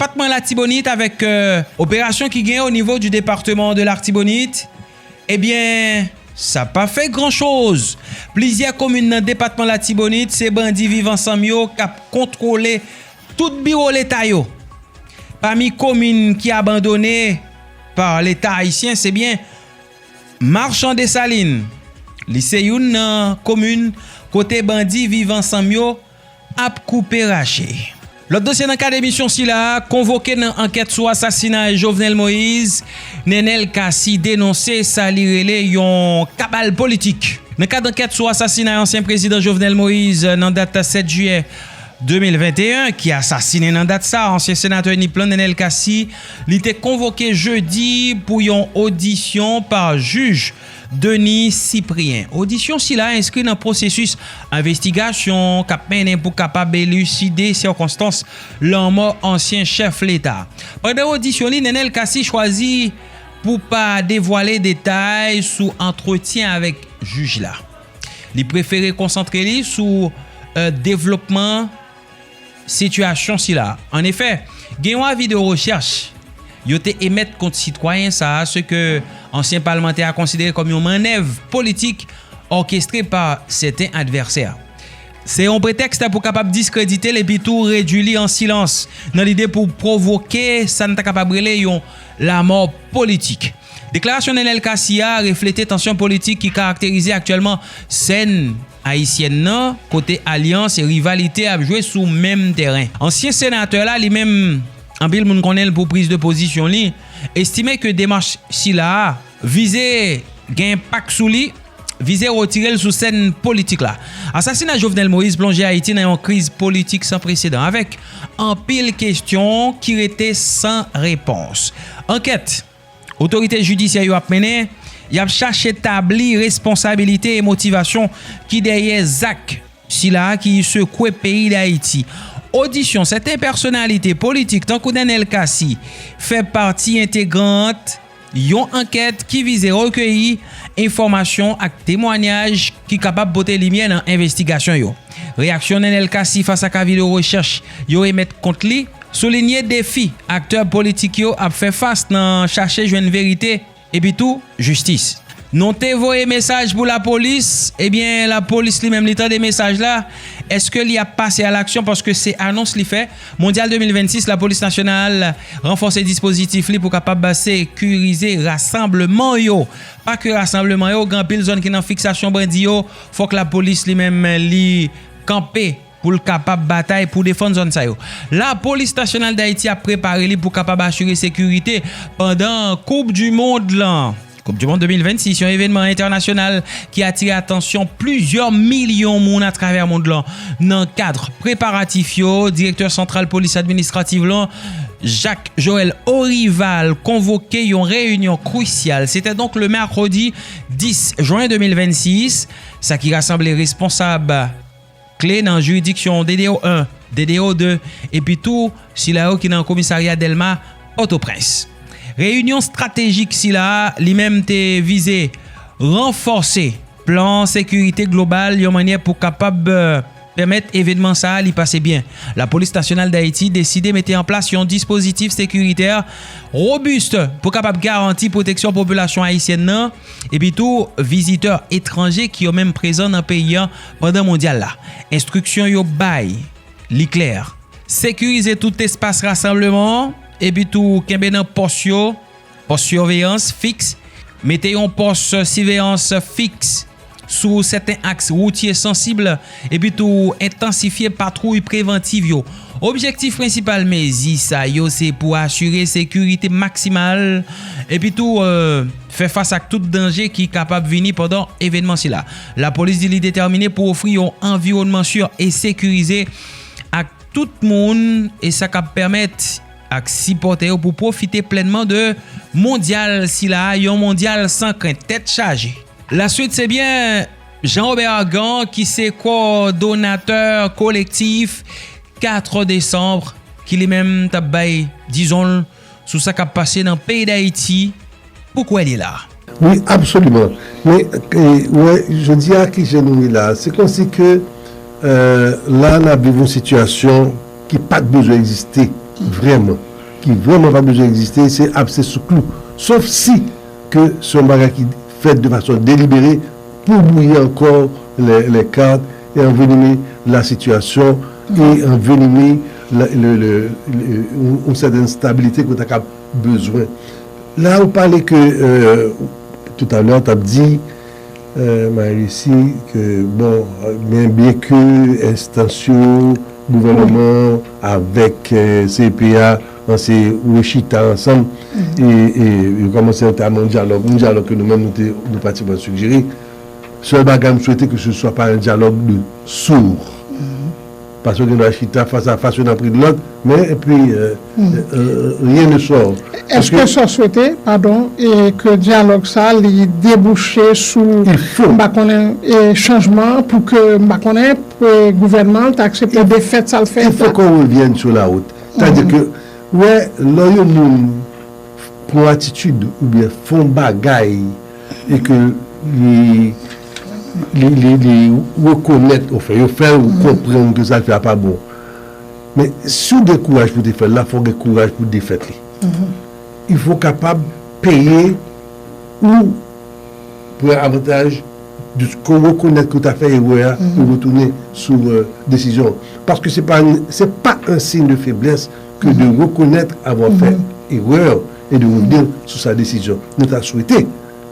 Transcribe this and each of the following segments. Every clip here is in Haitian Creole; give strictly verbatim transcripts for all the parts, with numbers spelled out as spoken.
depatman Latibonit avèk, euh, operasyon ki gen o nivo di depatman de Latibonit, ebyen, sa pa fè gran choz. Plizyè komin nan depatman Latibonit, se bandi Viv Ansanm yo k ap kontwole tout biwo Leta yo. Pami komin ki abandone pa Leta ayisyen, se byen Marchand Dessalines. Li se youn nan komin kote bandi Viv Ansanm yo ap koupe rache. Lòt dosye nan kad emisyon sila a, konvoke nan ankèt sou asasinay Jovenel Moïse, Nenel Cassy denonse sa li rele yon kabal politik. Nan kad ankèt sou asasinay ansyen prezidan Jovenel Moïse nan dat sèt jiyè de mil venteyen, ki asasinen nan dat sa, ansyen senatè Nip lan, Nenel Cassy, li te konvoke jedi pou yon odisyon pa jij Denis Cyprien. Odisyon sila enskri nan pwosesis envestigasyon k ap mennen pou kapab eliside sikonstans lanmò ansyen chèf Leta. Pandan odisyon li, Nenel Cassy chwazi pou pa devwale detay sou antretyen avèk jij la. Li prefere konsantre li sou, euh, devlopman sitiyasyon sila. Annefè, gen yon avi de rechèch yo te emèt kont sitwayen sa a, se ke ansyen palmantè a konsidere kòm yon mannèv politik òkestre pa sèten advèsè. Se yon pretèks pou kapab diskredite l epi tou redui li an silans nan lide pou pwovoke sa n ta kapab rele yon lamò politik. Deklarasyon Nenel Cassy a reflete tansyon politik ki karakterize aktyèlman sèn ayisyèn nan, kote alyans e rivalite ap jwe sou menm tèren. Ansyen senatè la, li menm, anpil moun konnen l pou priz de pozisyon li, estime ke demach sila a vize gen enpak sou li, vize retire l sou sèn politik la. Asasina Jovenel Moïse plonje Ayiti nan yon kriz politik san presedan, avèk anpil kesyon ki rete san repons. Ankèt otorite jidisyè yo ap mennen, y ap chache tabli responsabilite e motivasyon ki dèyè zak sila a ki sekwe peyi Dayiti. Odisyon sèten pèsonalite politik tankou Nenel Cassy fè pati entegrant yon ankèt ki vize rekeyi enfòmasyon ak temwanyaj ki kapab pote limyè nan envestigasyon yo. Reyaksyon Nenel Cassy fas ak avi de rechèch yo emèt kont li soulinye defi aktè politik yo ap fè fas nan chache jwenn verite epi tou jistis. Nou te voye mesaj pou lapolis, ebyen, lapolis li menm li tande mesaj la. Èske li ap pase a laksyon? Paske se anons li fè. Mondyal de mil vennsis, lapolis nasyonal ranfòse dispozitif li pou kapab sekirize rasanbleman yo. Pa ke rasanbleman yo, gen anpil zòn ki nan fiksasyon bandi yo, fòk lapolis li menm li kanpe pou l kapab batay pou defann zòn sa yo. Lapolis Nasyonal Dayiti ap prepare li pou kapab asire sekirite pandan Koup di Mond lan. Koup di Mond de mil vennsis, yon evènman entènasyonal ki atire atansyon plizyè milyon moun atravè mond lan. Nan kad preparatif yo, direktè santral polis administratif lan, Jacques Joël Orival, konvoke yon reyinyon krisyal. C'était donc le mercredi dix juin de mil vennsis, sa ki rasanble responsab kle nan jiridiksyon D D O en, D D O de, epi tou sila yo ki nan komisarya Dèlma, Pòtoprens. Reyinyon estratejik sila a, li menm te vize ranfòse plan sekirite global yon mannyè pou kapab, euh, pèmèt evènman sa a li pase byen. Lapolis Nasyonal Dayiti deside mete an plas yon dispozitif sekiritè wobis pou kapab garanti pwoteksyon popilasyon ayisyèn nan, epi tou vizitè etranje ki yo menm prezan nan peyi a pandan mondyal la. Enstriksyon yo bay, li klè. Sekirize tout espas rasanbleman an, epi tou kenbe nan pòs yo, pòs siveyans fiks, mete yon pòs siveyans fiks sou sèten aks woutye sansib, epi tou entansifye patwouy prevantiv yo. Objektif prensipal mezi sa yo se pou asire sekirite maksimal, epi tou, euh, fè fas ak tout danje ki kapab vini pandan evènman sila. Lapolis di li detèmine pou ofri yon anviwònman si e sekirize ak tout moun, e sa k ap pèmèt ak sipòtè yo pou pwofite plènman de mondyal sila a, yon mondyal san krent, tèt chaje. Laswit, se byen Jean Robert Argan ki se kowòdonatè kolektif kat desanm, ki li menm t ap bay dizon l sou sa k ap pase nan peyi Dayiti pou kwè li la. Wi, absoliman. Men, e, wè, jodi a, ki jan nou ye la, se kòmsi ke, e, la, n ap viv yon sitiyasyon ki pa t bezwen egziste, vrèman. ki vrèman pa bezwen egziste, se apse sou klou. Sof si ke se yon bagay ki fèt de fason delibere pou bwouye ankò lè, lè kat e anvenime lasitiyasyon e anvenime la, le, le, le, yon, yon sètèn stabilite ke w ta kab bezwen. La ou pale ke, euh, toutalè, w t ap di, euh, Marie-Lucie, ke, bon, men byen ke enstans yo, gouvènman avèk, euh, C E P A, panse rechita ansanm, e, e yo kòmanse antamen yon dyalòg, yon dyalòg ke nou menm nou te, nou pratikman sijere. Sèl bagay m swete ke se swa pa yon dyalòg de sourd. Paske gen dwa chita fas a fas youn apre lòt, men epi, euh, euh, rien ne sort. Èske sa w swete, padon, e ke dyalòg sa li debouche sou, m pa konnen, e chanjman pou ke, m pa konnen, e gouvènman an ta aksepte defèt sa l fè? Il faut qu'on revienne sur la route. C'est-à-dire que, wè, lè yon moun pran atitid oubyen fè yon bagay e ke li, li, li, li rekonèt, anfen, yo fè l konprann ke sa l fè a pa bon. Men si w gen kouraj pou w te fè l la, fò w gen kouraj pou w defèt li. Il faut w kapab peye ou pran avantaj de ke w rekonèt ke w ta fè erè a e retounen sou, euh, desizyon w. Paske se pa, se pa un signe de faiblesse que de reconnaître avoir fait erreur et de revenir sur sa décision. Nou ta swete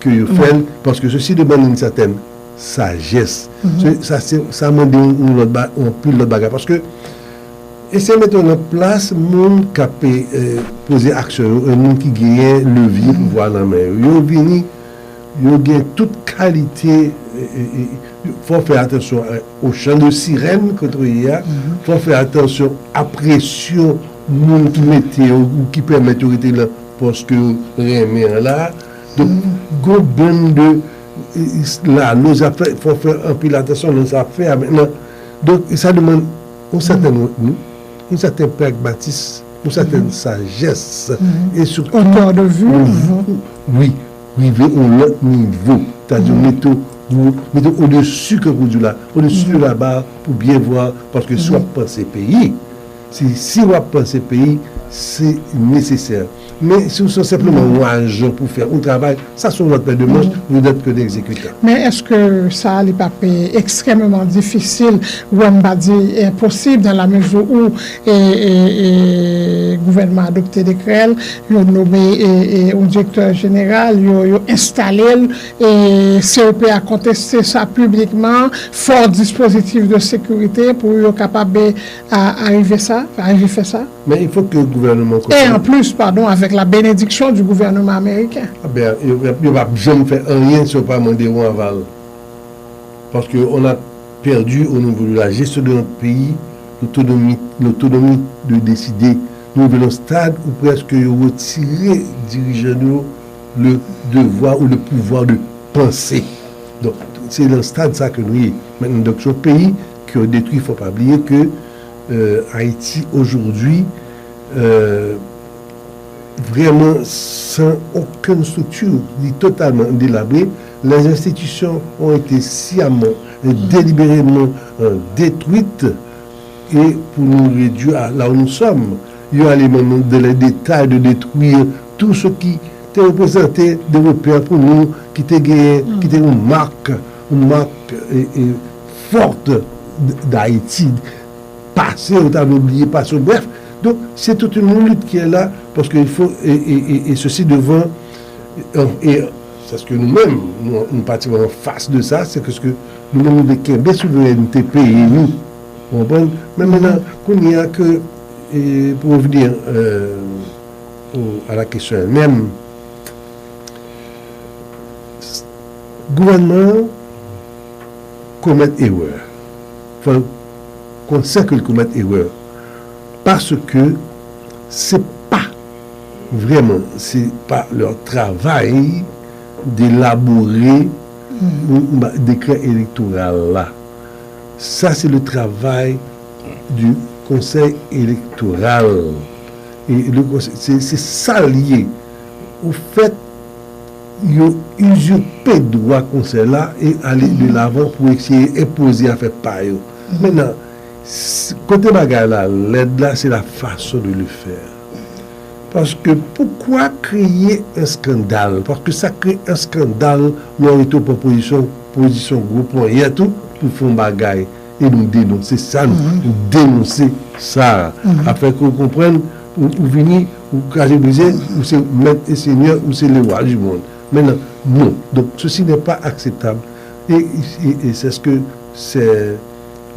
ke yo fè l, paske ceci demande une certaine sagesse. Se, sa, se, sa mande yon, yon lòt ba-, yon pil lòt bagay. Paske eseye mete w nan plas moun k ap, eh, poze aksyon yo, e moun ki genyen levye pouvwa nan men yo. Yo vini, yo gen tout kalite, eh, eh, eh, fò w fè atansyon, eh, au chant de sirène kote w ye a, fò w fè atansyon a presyon moun ki mete yo ou ki pèmèt yo rete nan pòs ke yo renmen an la. Donk, gon bann de, eh, eh, laloz ap fè, fò w fè anpil atansyon nan sa w ap fè a mentnan. Donk, sa demann yon sètèn retni, yon sètèn pragmatis, yon sètèn sajès, e sitou, hauteur de vue, wi, rive yon lòt nivo, sètadi mete w, mete w odesi, ke pou di la, odesi de la ba pou byen vwa, paske si w ap panse peyi, si, si w ap panse peyi, se nesesè. Men si w se senpleman yon ajan pou fè yon travay, sa se yon lòt pè de manch, vedèt ke n egzekite. Men èske sa li p ap, eh, ekstrèmeman difisil, wè m pa di enposib, dans la mesure où, eh, eh, eh, gouvènman adopte dekrè l, yo nome, eh, eh, yon direktè jeneral, yo, yo enstale l, e C E P a konteste sa piblikman, fò dispozitif de sekirite pou yo kapab, eh, a, arive sa, arive fè sa? Men il faut que gouvènman... E an plis, padon, avèk la benediksyon di gouvènman ameriken. Ah ben, yo, yo p ap janm fè anyen si yo pa mande yon aval. Paske on a perdu au niveau de la gestion de notre pays, l'autonomie, l'autonomie de décider. Nou rive nan stad ou prèske yo retire dirijan nou le devoir ou le pouvoir de penser. Donk, se nan stad sa ke nou ye. Mentnan, donk, se yon peyi ki yo detwi, fò pa bliye ke, euh, Ayiti, aujourd'hui, euh, vraiment sans aucune structure, li totalman delabre. Les institutions ont été sciemment et délibérément, euh, détruites. Et pour nous réduire à là où nous sommes, yo ale menm dans les détails de détruire tout ce qui te reprezante de repères pour nous, ki te genyen, ki te yon mak, yon mak, e, e, forte d-, d'Haïti, pase, yo ta vle bliye pase, bref. Donc, c'est toute une lutte qui est là, parce qu'il faut, et, et, et, et ceci devant, et, et, c'est ce que nous-mêmes, nous, nous partirons en face de ça, c'est que ce que nou menm nou vle kenbe souverènte peyi nou. Ou konprann? Men mentnan, kounye a ke, e, pour revenir, euh, au, à la question elle-même, s-, gouvènman an komèt erè. Fò l konsyan ke l komèt erè. Paske se pa vrèman, se pa leur travay delabore, mm, dekrè elektoral la. Sa se le travay du Konsèy elektoral. E le Konsèy, se, se sa l ye. Ofèt, yo izirpe dwa konsèy la e ale de lavan pou eseye enpoze afè pa yo. Mentnan, s-, kote bagay la lèd la, se la fason de le fè. Paske poukwa kreye yon eskandal? Paske sa kreye yon eskandal lè w rete w pran pozisyon, pozisyon gwo ponyèt ou pou fè yon bagay. E nou denonse sa, nou denonse sa. Afin ke w konprann, ou, ou vini, ou kraze brize, ou se mèt e senyè, ou se le wa di mond. Mentnan, non. Donc, ceci n'est pas acceptable. Et, et, et c'est ce que c'est,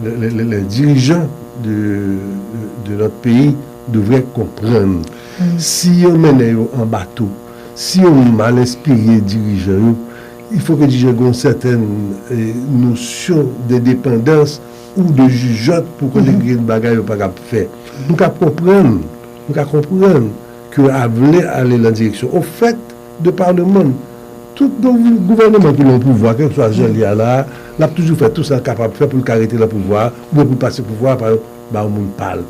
les, les, les dirigeants de, de notre pays devraient comprendre. Si yo mennen yo an bato, si yo mal enspire dirijan yo, il faut que dirijan yo gen yon sètèn, eh, nosyon de depandans ou de jijòt pou konnen gen bagay yo pa kab fè. Nou ka konprann, nou ka konprann ke a vle ale nan direksyon. Ofèt, de pa de moun, tout gou-, gouvènman ki nan pouvwa, kèlkeswa jan li ye la, l ap toujou fè tou sa l kapab fè pou l ka rete nan pouvwa, oubyen pou l pase pouvwa a pa ba yon moun pa l.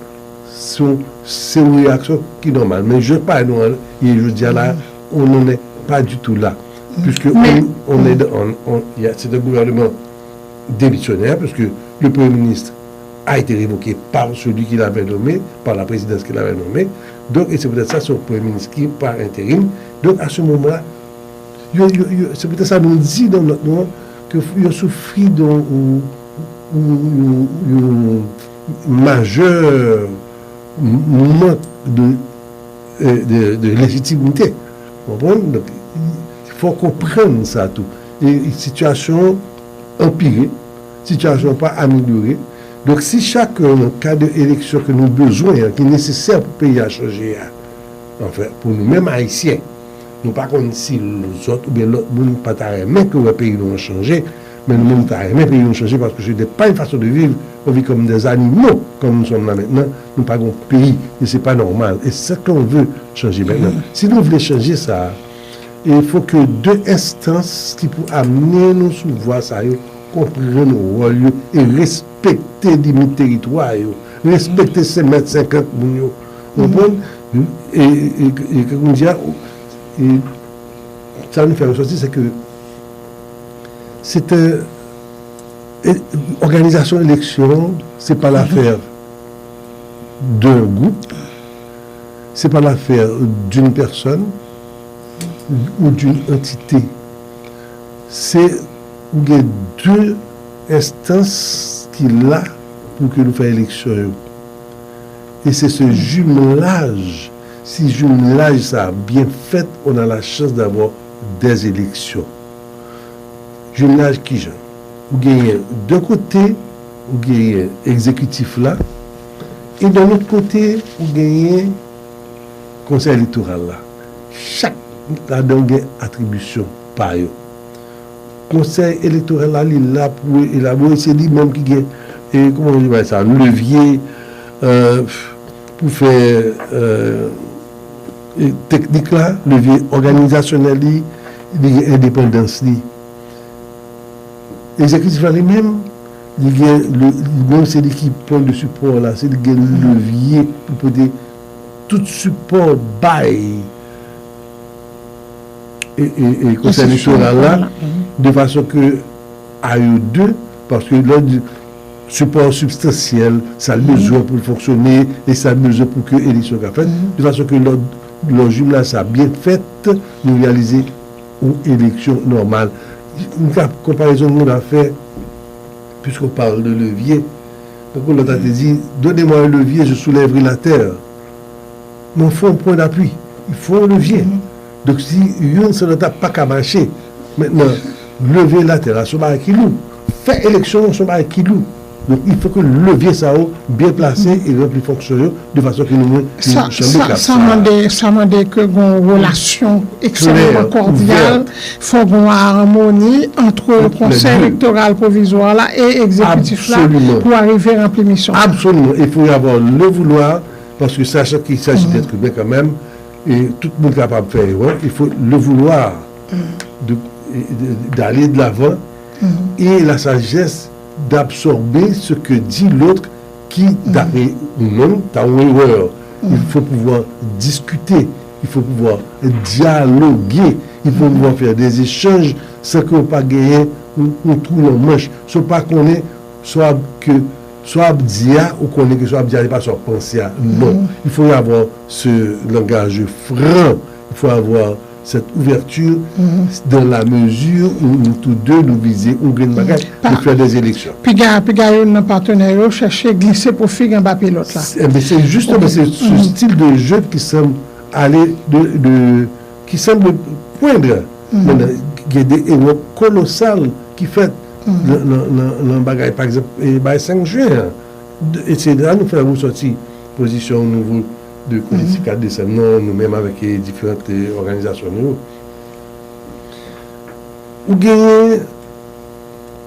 Se yon, se yon reyaksyon ki nòmal. Men jan pa nou an ye jodi a la, on n'en est pas du tout là. Puisque on, on est dans, on, on, il y a, c'est un gouvernement démissionnaire, puisque le Premier ministre a été révoqué par celui qui l'avait nommé, par la présidence qui l'avait nommé. Donc, et c'est peut-être ça, c'est un Premier ministre qui, par intérim. Donc, à ce moment-là, yo, yo, yo, c'est peut-être ça nou di nan nòt nou an, ke yo soufri de yon, yon, yon, yon majè mank de, eh, de, de lejitimite. Ou konprann? Donk, fò konprann sa tou. E sitiyasyon an anpire, sitiyasyon an pa amelyore. Donk, si chak, eh, ka de eleksyon ke nou bezwen an, ki nesesè pou peyi a chanje a, anfen, pou nou menm Ayisyen, nou pa konn si zòt oubyen lòt moun pa ta renmen ke wè peyi nou an chanje, men nou menm nou ta renmen peyi nou chanje, paske se n'est pas une façon de vivre, on vit comme des animaux, comme nous sommes là maintenant, nou pa gen yon peyi, e se pa nòmal. Et c'est ce qu'on veut changer maintenant. Si nou vle chanje sa, il faut que de enstans ki pou amene nou sou vwa sa yo, konprann wòl yo e respekte limit teritwa yo, respekte senk mèt senkant moun yo. Ou konprann? E, e, e, e, kòm di a, e, sa nou fè resòti, se ke se te, e, òganizasyon eleksyon, se pa lafè d'un groupe, c'est pas l'affaire d'une personne ou d'une entité. Se, ou gen de enstans ki la pou ke nou fè eleksyon yo. E se se jimlaj, si jimlaj sa a byen fèt, on a la chance d'avoir des élections. Jimlaj kijan? Ou genyen de kote, ou genyen egzekitif la, e de lòt kote, ou genyen konsèy elektoral la. Chak ladan yo gen atribisyon pa yo. Konsèy elektoral la, li la pou elabore, se li menm ki gen, e, kòman yo di sa, levye, e, pou fè, e, e, teknik la, levye òganizasyonèl li, li gen endepandans li. Egzekitif la li menm, li gen, li menm se li ki pwen de sipò la, se li gen levye pou pote tout sipò bay e, e, e konsèy elektoral la, de fason ke a yo de, paske lè w di sipò sibstansyèl, sa l bezwen pou l fonksyone, e sa l bezwen pou ke eleksyon ka fèt, de fason ke lè w, lè w jimlaj sa byen fèt, nou reyalize yon eleksyon nòmal. Nou ka konparezon nou ka fè, puisqu'on parle de levier, tankou lòt la te di, donnez-moi un levier, je soulèverai la terre. Men fò yon pwen dapui, fò yon levye. Donk, si youn san lòt la pa ka mache, mentnan, leve latè la, se yon bagay ki lou. Fè eleksyon, se yon bagay ki lou. Donk, il faut que levye sa yo byen plase e ranpli fonksyon yo, de fason ke nou mwen, sa, sa, sa mande, sa mande ke gen yon relasyon ekstrèmman kòdyal, fò gen yon amoni ant konsèy elektoral pwovizwa la e egzekitif la pou arive ranpli misyon. Absolument. Il faut y avoir le vouloir, parce que sachant qu'il s'agit d'êtres humains quand même, et tout le monde est capable de faire erreur, il faut le vouloir de, de, d'aller de l'avant et la sagesse d'absorber ce que dit l'autre qui, d'après ou menm, ta yon erè. Il faut pouvoir discuter, il faut pouvoir dialoguer, il faut pouvoir faire des échanges sans que w pa genyen yon, yon twou nan manch. Si w pa konnen, swa ke Sa w ap di a, ou konnen ke sa w ap di a, se pa sa w ap panse a. Non. Il faut y avoir ce langage franc. Il faut avoir cette ouverture dans la mesure où nous tous deux, nous viser un grain de bagage, de faire des élections. Piga, piga youn nan patnè yo chèche glise pwofil anba pye lòt la. Ebyen, c'est justement ce, ce style de jeu qui semble aller de, de, qui semble poindre. Maintenant, il y a des erreurs colossales qui fait nan, nan, nan, nan bagay, pa egzanp, e, bagay senk jen an. E se la nou fè resòti pozisyon o nivo de kolektif kat desanm nan, nou menm avèk, e, diferan, e, òganizasyon nou yo. Ou genyen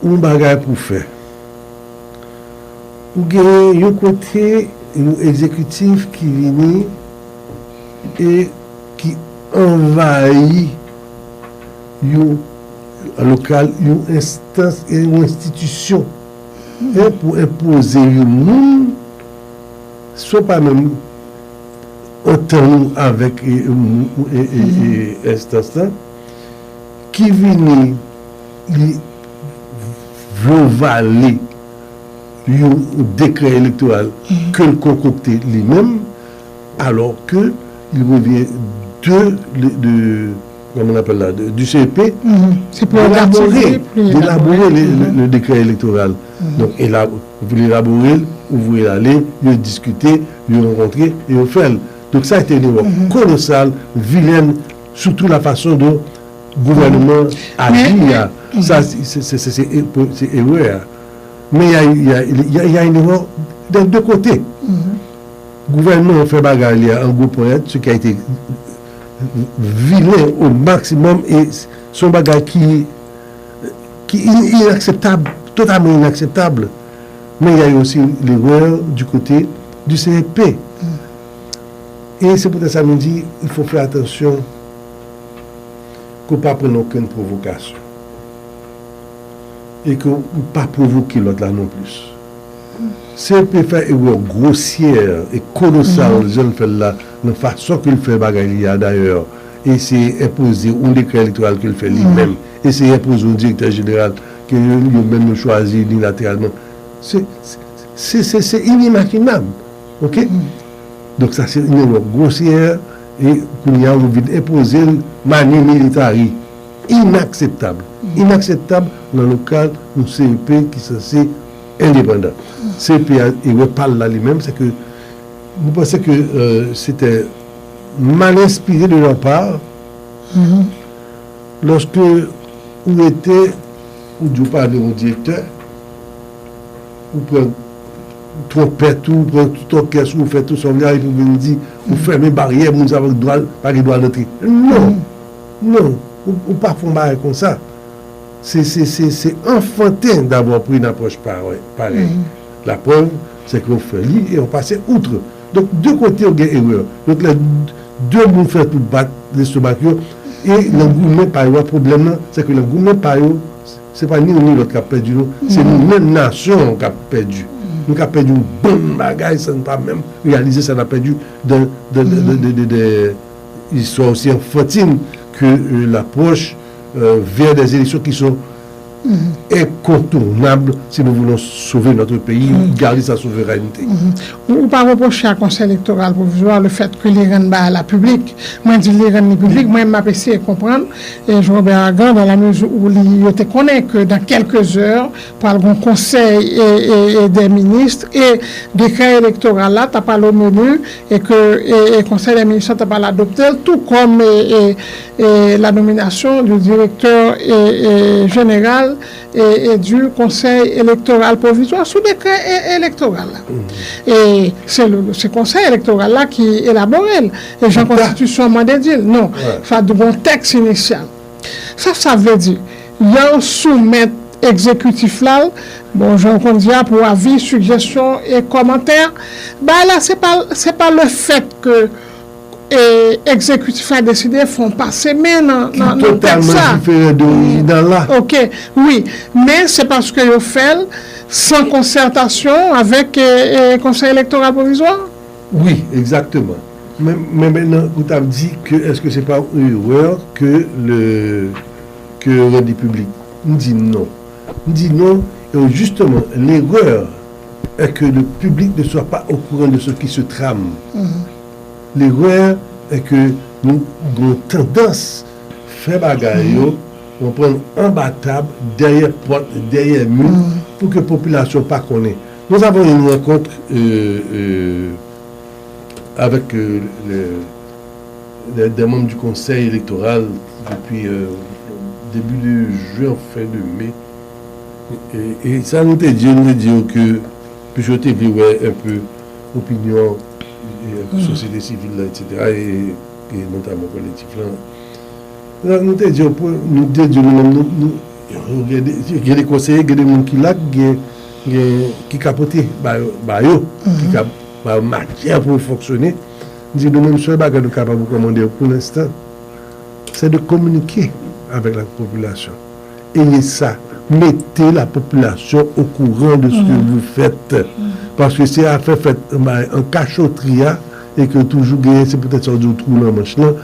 yon bagay pou fè. Ou genyen yon kote, yon egzekitif ki vini e ki anvayi yon, an lokal, yon enstans, yon enstitisyon, e pou enpoze yon moun, swa pa menm antann ou avèk, e, e, e, e, e, enstans lan, ki vini, li vle vale yon dekrè elektoral ke l konkokte li menm, alors que il revient de, de, de, comment on appelle là, de, du C E P, c'est pour d'élaborer, d'élaborer le, le, le décret électoral. Donc, éla-, vous l'élaborez, vous voulez aller, vous discutez, vous rencontrez et vous faites. Donc, ça a été une erreur colossale, vilaine, surtout la façon dont le gouvernement a agi. Ça, c'est, c'est, c'est, c'est, c'est erreur. Mais il y a, il y a, il y a, il y a une erreur des deux côtés. Gouvènman an fè bagay li a an gwo ponyèt, ce qui a été vilain au maximum, e se yon bagay ki, ki in-, inakseptab, totalman inakseptab. Men il y a eu aussi l'erreur du côté du C E P. E se poutèt sa nou di, il faut faire attention ke w pa pran okenn pwovokasyon. E ke w pa pwovoke lòt la non plis. C E P fè erè gwosyè e kolosal jan l fè l la, nan fason ke l fè bagay li a dayè. E se enpoze yon dekrè elektoral ke l fè li menm. E se enpoze yon direktè jeneral ke yo, yo menm yo chwazi inilateralman. Se, se, se, se, se inimajinab. Oke? Donk sa se yon erè gwosyè e kounye a ou vin enpoze l manu militari. Inakseptab. Inakseptab nan lokal yon C E P ki sanse endepandan. C E P a, erè pa l la li menm, se ke nou panse ke, euh, c'était mal inspiré de leur part. Lòske ou rete, ou di w pale yon direktè, ou pran twonpèt ou, ou pran tout òkès ou, ou fè tout sa w vle, epi ou vin di, ou fèmen baryè, moun sa pa gen dwa, pa gen dwa rantre. Non! Non! Ou, ou pa fè yon bagay konsa. Se, se, se, se anfanten d'avoir pris une approche parè-, parèy. La preuve, c'est que w fè li e w pase outre. Donk, de kote yo gen erè. Donk, lè de moun fè tout bat lestomak yo, e nan goumen pa yo a, pwoblèm nan, se ke nan goumen pa yo, se pa ni youn ni lòt k ap pèdi, non. Se nou menm nasyon an k ap pèdi. Nou ka pèdi yon bann bagay san n pa menm reyalize sa n ap pèdi dans, dans, dans, dans, dans, dans des histoires aussi enfantines que, euh, l'approche, euh, vers des élections qui sont incontournables si nous voulons sauver notre pays, garder sa souveraineté. Ou, ou pa repwoche a Konsèy Elektoral Pwovizwa le fèt ke li rann bagay la piblik. Mwen di li rann li piblik, mwen m ap eseye konprann, e Jean Robert Argan, dans la mesure où li, yo te konnen ke dans quelques heures, pral gon konsèy e, e, e dè minis, e dekrè elektoral la ta pral o meni, e ke, e, e konsèy dè minis la ta pral adopte l, tou kòm, e, e, e la nomination du directeur, e, e, général, e, e du Conseil électoral provisoire sou dekrè, e, elektoral la. E se le, se konsèy elektoral la ki elabore l. E jan konstitisyon an mande di l. Non, fò gon tèks inisyal. Sa, sa vle di, lè w soumèt egzekitif la, bon, jan w konn di a, pou avi, sijesyon e kòmantè, bagay la, se pa, se pa le fèt ke, e, egzekitif la deside fè yon pase men nan, nan, nan tèks sa. Ki totalman diferan de orijinal la. Oke, wi. Men se paske yo fè l san konsètasyon avèk, e, e, Konsèy Elektoral Pwovizwa? Wi, egzakteman. Men, men mentnan, ou t ap di ke èske se pa yon erè ke le, ke yo rann li piblik? M di non. M di non, e jisteman, lerè est que le public ne soit pas au courant de ce qui se trame. L'erreur est que nou gen tandans fè bagay yo, nou pran anba tab, dèyè pòt, dèyè mi, pou ke popilasyon pa konnen. Nous avons une rencontre euh, euh, avec euh, le- des, des membres du Conseil électoral depuis euh, début de juin, fin de mai. E, e sa nou te di, nou te di yo ke plis yo te vle wè enpe opinyon e, sosyete sivil la, etsetera, e, e notaman kolektif la. Nou, nou te di yo, pou- nou te di nou menm, nou, nou, gen de, gen de konseye, gen de moun ki la, ki gen, gen, ki ka pote ba yo, ba yo, ki ka ba yo matyè pou yo fonksyone. Di nou menm sèl bagay nou kapab rekòmande yo pou lenstan, c'est de communiquer avec la population. Ayez ça. Mettez la population au courant de ce que vous faites. Paske se afè fèt an kachotri a, e ke toujou genyen, se poutèt sa w di w twou nan manch lan.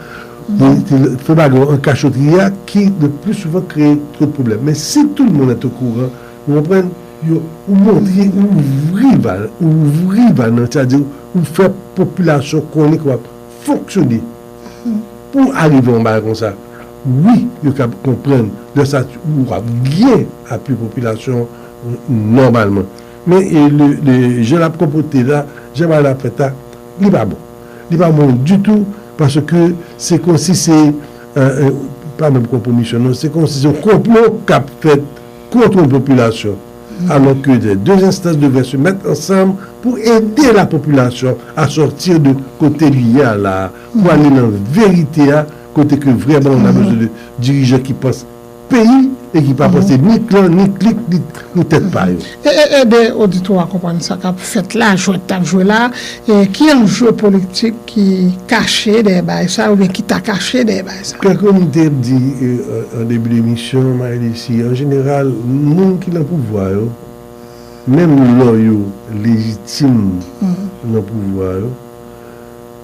Fè bagay an kachotri a ki le pli souvan kreye twòp pwoblèm. Men si tout moun est au courant, ou konprann, yo, ou montre, ou ouvri va, ou ouvri va nan, sètadi ou fè popilasyon konnen ke w ap fonksyone pou arive yon bagay konsa. Wi, yo kab konprann lè sa ou ap gen apui popilasyon nòmalman. Men e, le, le, jan l ap konpòte la, jan bagay la ap fèt la, li pa bon. Li pa bon ditou, paske se konsi se, euh, euh, pa menm konpwomisyon, non, se konsi se yon konplo k ap fèt kont yon popilasyon. Alors que les deux instances devraient se mettre ensemble pour aider la population à sortir de kote li ye a la, pou ale nan verite a, kote ke vrèman nou bezwen de dirijan ki panse peyi e ki pa panse ni klan, ni klik, ni, ni tèt pa yo. E, e, ede oditwa a konprann sa k ap fèt la, jwèt k ap jwe la, e ki anje politik ki kache dèyè bagay sa, oubyen ki ta kache dèyè bagay sa. Kèk moun te di e, an, an debi de emisyon, Maëlys, an jeneral, moun ki nan pouvwa yo, menm lè yo lejitim nan pouvwa yo,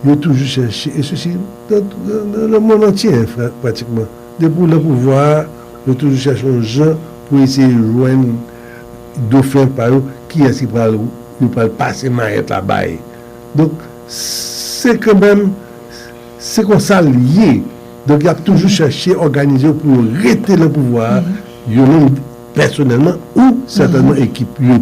yo toujou chèche, e sesi nan, nan, nan lemonn antye, pra- pratikman. Depi w nan pouvwa a, yo toujou chèche yon jan pou eseye jwenn dofen pa yo, kiyès ki pral, yo pral pase mayèt la bay. Donk, se kanmenm, se konsa l ye. Donk, y ap toujou chèche òganize yo pou yo rete nan pouvwa a, yo menm pèsonèlman ou sètènman ekip yo.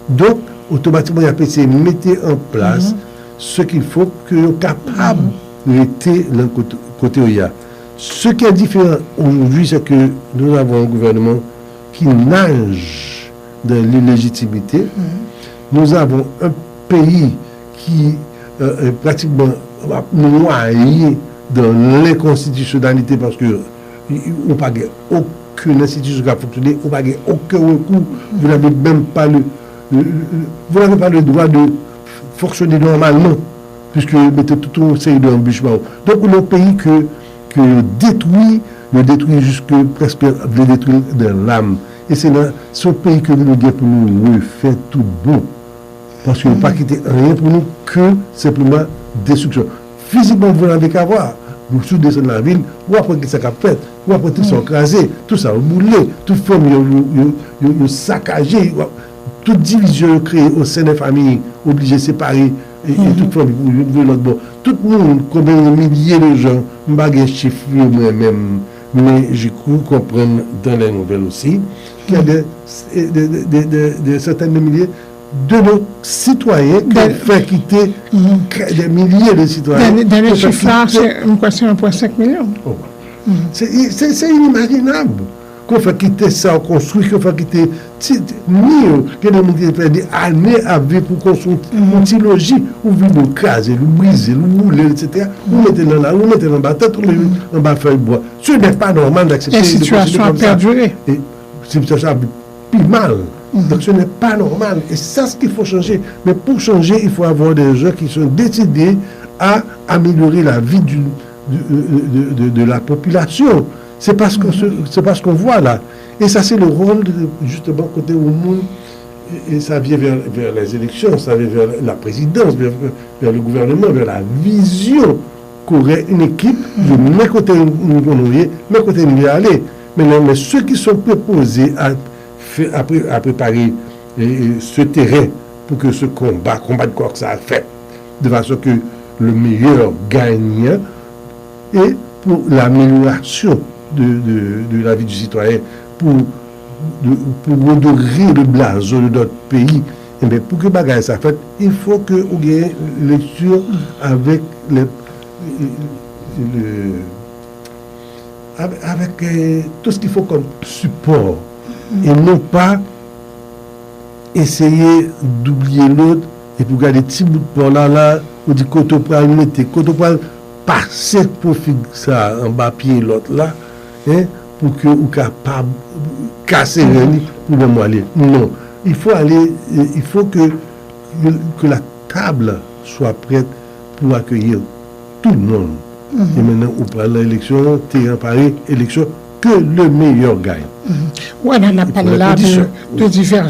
Donk, otomatikman, y ap eseye mete an plas ce qu'il faut ke yo kapab rete nan kote, kote yo ye a. Ce qui est différent aujourd'hui, c'est que nous avons un gouvernement qui nage dans l'illégitimité. Nous avons un pays qui euh, euh, pratikman ap nwaye dans l'inconstitutionnalité paske ou pa gen okenn enstitisyon k ap fonksyone, ou pa gen okenn rekou, vous n'avez même pas le, le- le- vous n'avez pas le droit de fonctionner normalement, puisque yo mete tout yon seri de anbich ba ou. Donk, ou nan yon peyi ke, ke yo detwi, yo detwi jiske prèske vle detwi de lam. E se nan, se yon peyi ke nou gen pou nou refè tout bon. Paske yo pa kite anyen pou nou ke senpleman destriksyon. Fizikman, vous n'avez qu'à voir. Si w desann lavil, w ap wè kisa k ap fèt. W ap wè tout sa yo kraze, tout sa yo boule, tout fanmi yo, yo, yo, yo, yo sakaje, w ap- tout divizyon yo kreye o sen de fanmi, oblije separe e, e tout fanmi pou youn vre lòt bò. Tout moun, konbyen de milye de jan, m pa gen chif yo mwen menm, men je cru comprendre dans les nouvelles aussi, qu'il y a des, des, des, des, des centaines de milliers de nos citoyens ki yo fè kite, des milliers de citoyens. Dènye chif la, se, m kwè se yon pwen senk milyon. Se, se, se inimajinab. Ke yo fè kite sa yo konstwi, ke yo fè kite ti, ni yo, gen de moun ki te fè de ane ap viv pou konstwi yon ti loji, ou vin ou kraze l, ou brize l, ou boule l, etsetera. Ou mete l nan lari, ou mete l anba tant, ou mete l anba fèy bwa. Ce n'est pas normal d'accepter de procéder comme ça. E sitiyasyon ap pèdire. E sitiyasyon ap pi mal. Donc ce n'est pas normal. Et c'est ça ce qu'il faut changer. Mais pour changer, il faut avoir des gens qui sont décidés à améliorer la vie du, du- de, de- de- de la population. C'est parce qu'on se- c'est parce qu'on voit là. Et ça, c'est le rôle, de- justement, kote ou moun, et, et ça vient vers, vers les élections, ça vient vers la présidence, vers, vers le gouvernement, vers la vision qu'aurait une équipe, de men kote nou nou ye, men kote nou vle ale. Men, men ceux qui sont préposés à, fè- à, pré- à préparer e, e, ce terrain pour que ce combat, combat de coq, ça a fait, de façon que le meilleur gagne, et pour l'amélioration de, de, de la vie du citoyen, pour, de, pour redorer le blason de notre pays. Eh bien, pour que bagay ça fait, il faut que vous ayez lecture avec les, le, avec, avec, euh, tout ce qu'il faut comme support. Et non pas eseye doubliye lòt, epi w gade ti bout pa w la, la, ou di kote w pral mete, kote w pral pase pwofig sa anba pye lòt la, en, pou ke ou kapab kase ren li pou bon mwen ale. Non. Il faut aller, il faut que, que la table soit prête pour accueillir tout le monde. E menm ou pral nan eleksyon, teran pare, eleksyon, que le meilleur gagne. Wè, n ap pale la de, de diverjans.